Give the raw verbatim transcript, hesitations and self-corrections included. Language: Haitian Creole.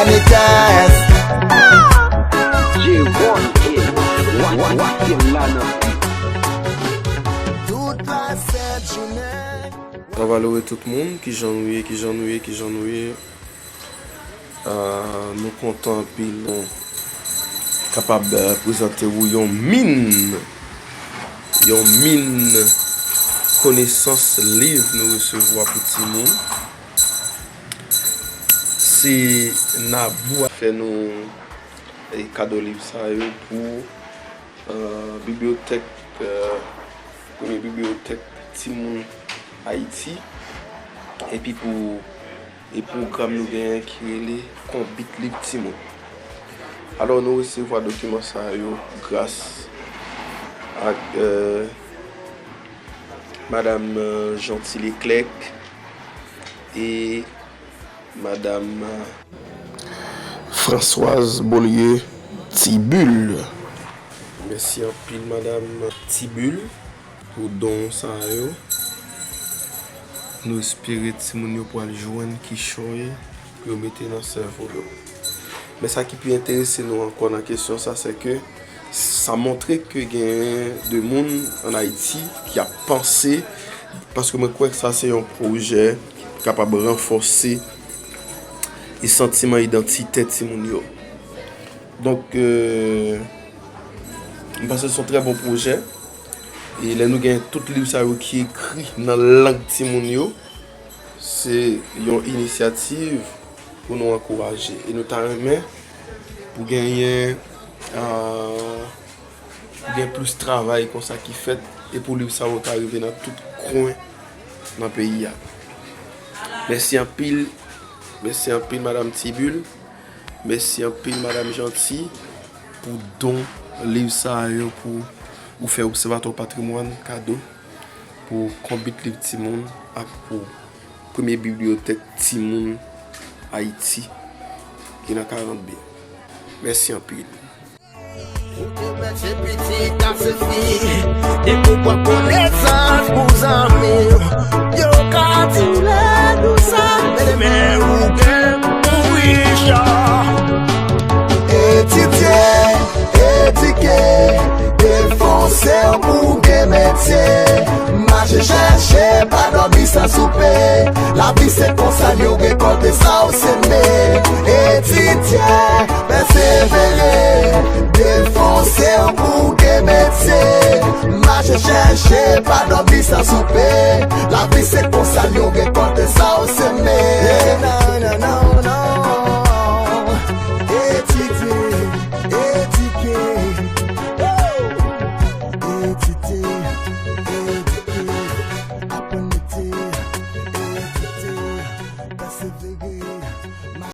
Anytime. J one N, wa- wa- wa- la nan. Tout pasè jounen. Sa va lore tout moun, kijan nou ye, kijan nou ye, kijan nou ye. Ah, nou kontan anpil nou kapab eh, prezante ou yon min, yon min konesans liv nou resevwa pou timoun. Se Nabou a fè nou eh, kado liv sa yo pou eh, bibliyotèk, eh, premye bibliyotèk timoun Ayiti, epi pou e pwogram nou genyen ki rele Konbit Liv Timoun. Alò, nou resevwa dokiman sa yo gras ak eh, Madam eh, Jeanty Leclerc e Madam eh, Françoise Beaulieu Tibul. Mèsi anpil, Madam Tibul, pou don sa yo. Nou espere timoun yo pral jwenn kichòy pou yo mete nan sèvo yo. Men sa ki pi enterese nou ankò nan kesyon sa, se ke sa montre ke gen de moun an Ayiti ki ap panse, paske mwen kwè ke sa se yon pwojè ki kapab ranfòse e santiman idantitè timoun yo. Donk, euh, m panse se yon trè bon pwojè. E lè nou gen tout liv sa yo ki ekri nan lang timoun yo, se yon inisyativ pou nou ankouraje. E nou ta renmen pou genyen, euh, pou gen plis travay konsa ki fèt e pou liv sa yo ta rive nan tout kwen nan peyi a. Mèsi anpil, mèsi anpil, Madam Tibul. Mèsi anpil, Madam Jeanty, pou don liv sa yo pou ou fè Obsèvatwa Patrimwàn kado pou Konbit Liv Timoun ak pou premye bibliyotèk timoun Ayiti ki nan karant byen. Mèsi anpil. Ou te mèt se pitit a se fi. Depi w pran konesans pou zanmi w, yo ka di w lè nou sa. Men demen ou gen pou richa. Etidye, edike, defonse w pou w gen metye. Mache chèche, pa dòmi san soupe. Lavi se konsa l ye, w rekòlte sa w seme. Etidye, pèsevere, defonse w pou w gen metye. Mache chèche, pa dòmi san soupe. Lavi se konsa l ye, w rekòlte sa w seme.